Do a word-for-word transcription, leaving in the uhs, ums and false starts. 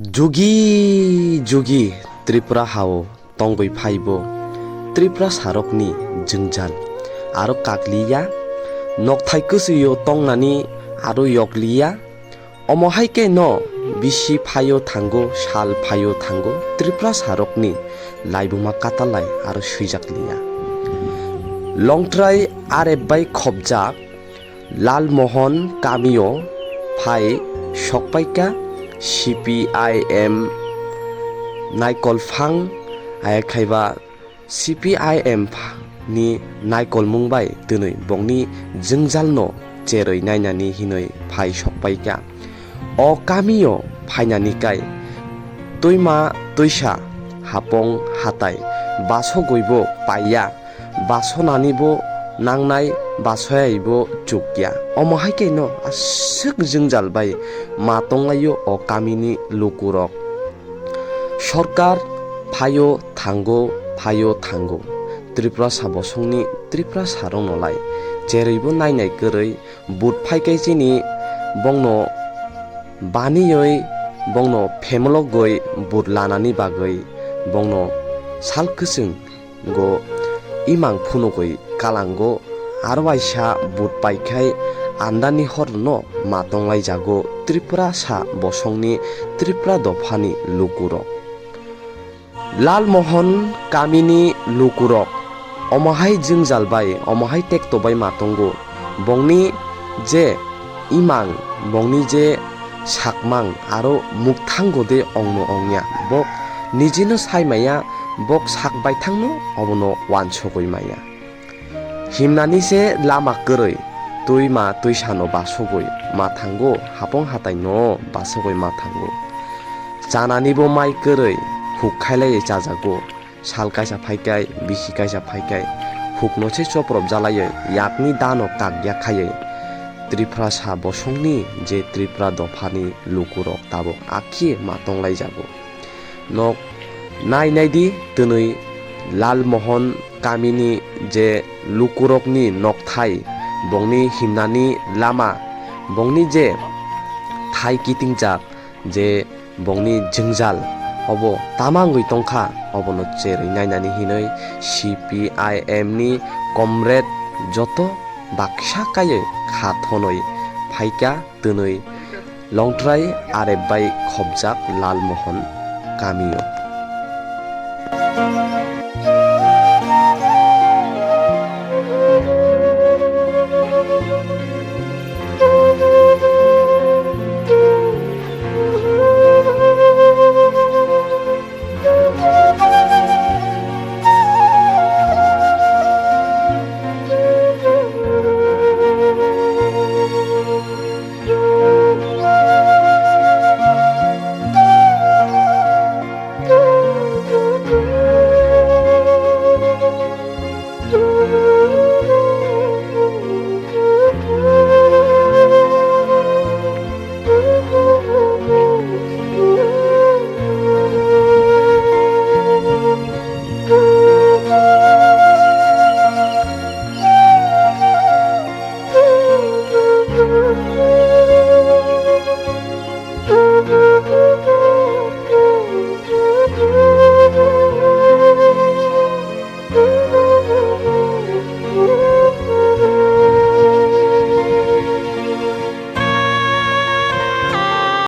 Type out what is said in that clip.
Jugi jugi Tripura hao tongwi phaibo Tripurasarokni jwngjal aro kakliya, nokthai kwchwio tongnani aro yokliya. Omo hai khe no bisi phaio thango, sal phaio thango, Tripurasarokni laibuma katalai aro swijakliya. Longtrai R F bai khobjak Lalmohon kamio phai sokpaikha C P I M naikolphang, ayakhaiba C P I M ni naikolmung bai twnwi bongni jwngjalno cherwi nainani hinwi phai sokpaikha. O kamio phainani kai twima twisa hapong hatai basogwibo paiya, basonanibo nangnai, basoyaibo chukya. Omo hai khe no aswk jwngjal bai ma tonglaio o kamini lukurok. Sorkar phaio thango, phaio thango. Tripurasa bosongni Tripurasarokno lai cherwibo nainai kwrwi, vote phaikai chini bongno baniwi, bongno phemlogwi vote lanani bagwi bongno sal kwchwnggo imang phunugwi kalango. Aro waisa vote paikhai andani horno ma tonglaijago Tripurasa bosongni Tripura dophani lukurok. Lalmohon kamini lukurok omo hai jwngjal bai, omo hai tekto bai ma tongo. Bongni je imang, bongni je sakmang aro mukthango de ongno ongya, bok nijino sai maya, bok sak baithangno obono wansugwi maya. Himnani se lama kwrwi, twima twisano basugwi ma thango, hapong hataino basugwi ma thango. Chananibo mai kwrwi huk khailaiwi chajago. Sal kaisa phaikai, bisi kaisa phaikai, hukno se choprop jalaiwi yakni dano kakya khaiwi Tripurasa bosongni je Tripura dophani lukurok tabuk akhe ma tonglaijago. Nok nai nai di, twnwi Lalmohon kamini je lukurokni nokthai, bongni himnani lama, bongni je thai kitingjak, je bongni jwngjal obo tama wngwi tongkha, obono cherwi nainani hinwi C P I M ni comrade joto baksa kaiwi kha thonwi phaikha twnwi Longtrai R F bai khobjak Lalmohon kamio.